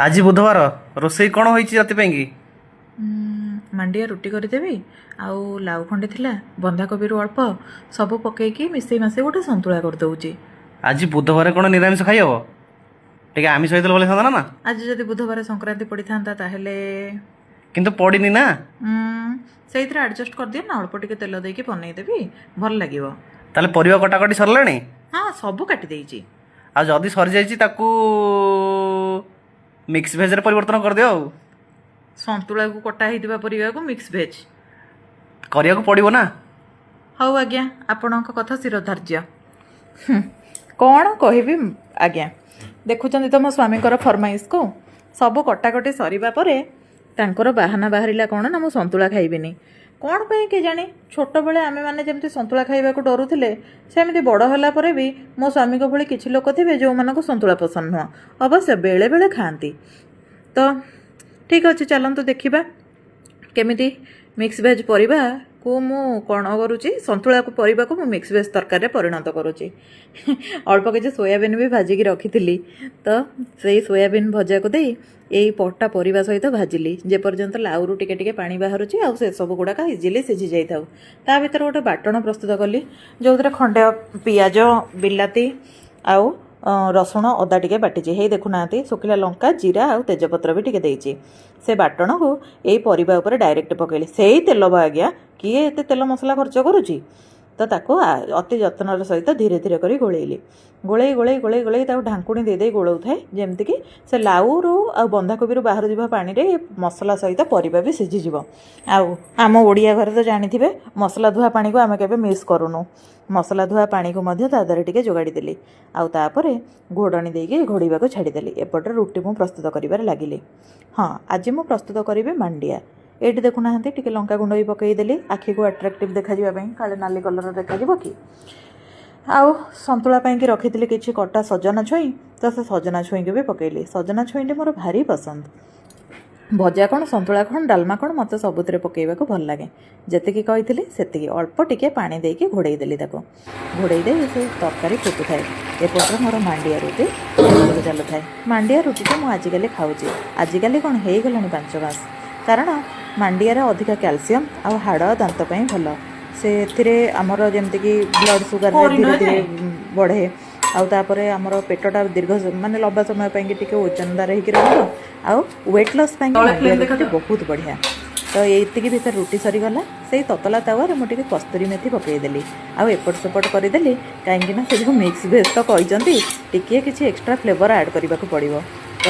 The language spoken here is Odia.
ଆଜି ବୁଧବାର, ରୋଷେଇ କ'ଣ ହୋଇଛି ରାତି ପାଇଁକି? ମାଣ୍ଡିଆ ରୁଟି କରିଦେବି, ଆଉ ଲାଉ ଖଣ୍ଡେ ଥିଲା, ବନ୍ଧାକୋବିରୁ ଅଳ୍ପ, ସବୁ ପକେଇକି ମିଶେଇ ମାସେଇ ଗୋଟେ ସନ୍ତୁଳା କରିଦେଉଛି। ଆଜି ବୁଧବାର କ'ଣ ନିରାମିଷ ଖାଇ ହବ? ଟିକେ ଆମିଷ ହେଇଥିଲେ ଭଲ ହେଇଥାନ୍ତା ନା? ଆଜି ଯଦି ବୁଧବାର ସଂକ୍ରାନ୍ତି ପଡ଼ିଥାନ୍ତା ତାହେଲେ? କିନ୍ତୁ ପଡ଼ିନି ନା। ସେଇଥିରେ ଆଡ଼ଜଷ୍ଟ କରିଦିଏ ନା, ଅଳ୍ପ ଟିକେ ତେଲ ଦେଇକି ବନେଇଦେବି, ଭଲ ଲାଗିବ। ତାହେଲେ ପରିବା କଟାକଟି ସରିଲାଣି? ହଁ, ସବୁ କାଟି ଦେଇଛି। ଆଉ ଯଦି ସରିଯାଇଛି, ତାକୁ ମିକ୍ସ ଭେଜରେ ପରିବର୍ତ୍ତନ କରିଦିଅ ଆଉ। ସନ୍ତୁଳାକୁ, କଟା ହେଇଥିବା ପରିବାକୁ ମିକ୍ସ ଭେଜ୍? କରିବାକୁ ପଡ଼ିବ ନା। ହଉ ଆଜ୍ଞା, ଆପଣଙ୍କ କଥା ଶିରୋଧାର୍ଯ୍ୟ। କ'ଣ କହିବି ଆଜ୍ଞା, ଦେଖୁଛନ୍ତି ତ ମୋ ସ୍ୱାମୀଙ୍କର ଫରମାଇଶକୁ। ସବୁ କଟାକଟି ସରିବା ପରେ ତାଙ୍କର ବାହାନା ବାହାରିଲା କ'ଣ ନା, ମୁଁ ସନ୍ତୁଳା ଖାଇବିନି। କ'ଣ ପାଇଁ କେଜାଣି? ଛୋଟବେଳେ ଆମେମାନେ ଯେମିତି ସନ୍ତୁଳା ଖାଇବାକୁ ଡରୁଥିଲେ, ସେମିତି ବଡ଼ ହେଲା ପରେ ବି ମୋ ସ୍ୱାମୀଙ୍କ ଭଳି କିଛି ଲୋକ ଥିବେ ଯେଉଁମାନଙ୍କୁ ସନ୍ତୁଳା ପସନ୍ଦ ନୁହଁ। ଅବଶ୍ୟ ବେଳେବେଳେ ଖାଆନ୍ତି। ତ ଠିକ୍ ଅଛି, ଚାଲନ୍ତୁ ଦେଖିବା କେମିତି ମିକ୍ସ ଭେଜ୍ ପରିବାକୁ ମୁଁ କ'ଣ କରୁଛି। ସନ୍ତୁଳାକୁ, ପରିବାକୁ ମୁଁ ମିକ୍ସ ଭେଜ୍ ତରକାରୀରେ ପରିଣତ କରୁଛି। ଅଳ୍ପ କିଛି ସୋୟାବିନ୍ ବି ଭାଜିକି ରଖିଥିଲି, ତ ସେଇ ସୋୟାବିନ୍ ଭଜାକୁ ଦେଇ ଏଇ କଟା ପରିବା ସହିତ ଭାଜିଲି, ଯେପର୍ଯ୍ୟନ୍ତ ଲାଉରୁ ଟିକେ ଟିକେ ପାଣି ବାହାରୁଛି ଆଉ ସେସବୁ ଗୁଡ଼ାକ ଇଜିଲି ସିଝି ଯାଇଥାଉ। ତା ଭିତରେ ଗୋଟେ ବାଟଣ ପ୍ରସ୍ତୁତ କଲି, ଯେଉଁଥିରେ ଖଣ୍ଡେ ପିଆଜ, ବିଲାତି ଆଉ ରସୁଣ, ଅଦା ଟିକେ ବାଟିଛି। ହେଇ ଦେଖୁନାହାନ୍ତି, ଶୁଖିଲା ଲଙ୍କା, ଜିରା ଆଉ ତେଜପତ୍ର ବି ଟିକେ ଦେଇଛି। ସେ ବାଟଣକୁ ଏଇ ପରିବା ଉପରେ ଡାଇରେକ୍ଟ ପକେଇଲି। ସେଇ ତେଲ ବା ଆଜ୍ଞା, କିଏ ଏତେ ତେଲ ମସଲା ଖର୍ଚ୍ଚ କରୁଛି? ତ ତାକୁ ଅତି ଯତ୍ନର ସହିତ ଧୀରେ ଧୀରେ କରି ଗୋଳେଇଲି। ଗୋଳେଇ ଗୋଳେଇ ଗୋଳେଇ ଗୋଳେଇ ତାକୁ ଢାଙ୍କୁଣି ଦେଇ ଦେଇ ଗୋଳଉଥାଏ, ଯେମିତିକି ସେ ଲାଉରୁ ଆଉ ବନ୍ଧାକୋବିରୁ ବାହାରୁଥିବା ପାଣିରେ ମସଲା ସହିତ ପରିବା ବି ସିଝିଯିବ। ଆଉ ଆମ ଓଡ଼ିଆ ଘରେ ତ ଜାଣିଥିବେ, ମସଲା ଧୁଆ ପାଣିକୁ ଆମେ କେବେ ମିସ୍ କରୁନୁ। ମସଲା ଧୁଆ ପାଣିକୁ ମଧ୍ୟ ତା ଦେହରେ ଟିକେ ଯୋଗାଡ଼ି ଦେଲି ଆଉ ତାପରେ ଘୋଡ଼ଣି ଦେଇକି ଘୋଡ଼ିବାକୁ ଛାଡ଼ିଦେଲି। ଏପଟରେ ରୁଟି ମୁଁ ପ୍ରସ୍ତୁତ କରିବାରେ ଲାଗିଲି। ହଁ, ଆଜି ମୁଁ ପ୍ରସ୍ତୁତ କରିବି ମାଣ୍ଡିଆ। ଏଇଠି ଦେଖୁନାହାନ୍ତି, ଟିକେ ଲଙ୍କା ଗୁଣ୍ଡ ବି ପକାଇଦେଲି ଆଖିକୁ ଆଟ୍ରାକ୍ଟିଭ୍ ଦେଖାଯିବା ପାଇଁ, କାଳେ ନାଲି କଲର୍ ଦେଖାଯିବ କି। ଆଉ ସନ୍ତୁଳା ପାଇଁକି ରଖିଥିଲି କିଛି କଟା ସଜନା ଛୁଇଁ, ତ ସେ ସଜନା ଛୁଇଁକୁ ବି ପକାଇଲି। ସଜନା ଛୁଇଁଟି ମୋର ଭାରି ପସନ୍ଦ। ଭଜା କ'ଣ, ସନ୍ତୁଳା କ'ଣ, ଡାଲମା କ'ଣ, ମୋତେ ସବୁଥିରେ ପକାଇବାକୁ ଭଲ ଲାଗେ। ଯେତିକି କହିଥିଲି ସେତିକି ଅଳ୍ପ ଟିକେ ପାଣି ଦେଇକି ଘୋଡ଼େଇ ଦେଲି ତାକୁ। ଘୋଡ଼େଇ ଦେଇ ସେ ତରକାରୀ ଫୁଟୁଥାଏ, ଏପଟରେ ମୋର ମାଣ୍ଡିଆ ରୁଟି ପ୍ରସ୍ତୁତ ଚାଲୁଥାଏ। ମାଣ୍ଡିଆ ରୁଟିଟା ମୁଁ ଆଜିକାଲି ଖାଉଛି। ଆଜିକାଲି କ'ଣ, ହେଇଗଲାଣି 5 ମାସ। କାରଣ ମାଣ୍ଡିଆରେ ଅଧିକା କ୍ୟାଲସିୟମ୍ ଆଉ ହାଡ଼ ଦାନ୍ତ ପାଇଁ ଭଲ। ସେଥିରେ ଆମର ଯେମିତିକି ବ୍ଲଡ଼ ସୁଗାର ଧୀରେ ଧୀରେ ବଢ଼େ, ଆଉ ତାପରେ ଆମର ପେଟଟା ଦୀର୍ଘ ମାନେ ଲମ୍ବା ସମୟ ପାଇଁକି ଟିକେ ଓଜନଦାର ହେଇକି ରହିବ, ଆଉ ୱେଟ୍ ଲସ୍ ପାଇଁକି ମାଣ୍ଡିଆ ରୁଟିଟି ବହୁତ ବଢ଼ିଆ। ତ ଏତିକି ଭିତରେ ରୁଟି ସରିଗଲା। ସେଇ ତତଲା ତାୱାରେ ମୁଁ ଟିକେ କସ୍ତୁରୀ ମେଥି ପକାଇଦେଲି ଆଉ ଏପଟ ସେପଟ କରିଦେଲି, କାହିଁକି ନା ସେ ଯେଉଁ ମିକ୍ସ ଭେଜ୍ ତ କହିଛନ୍ତି, ଟିକିଏ କିଛି ଏକ୍ସଟ୍ରା ଫ୍ଲେଭର ଆଡ଼୍ କରିବାକୁ ପଡ଼ିବ।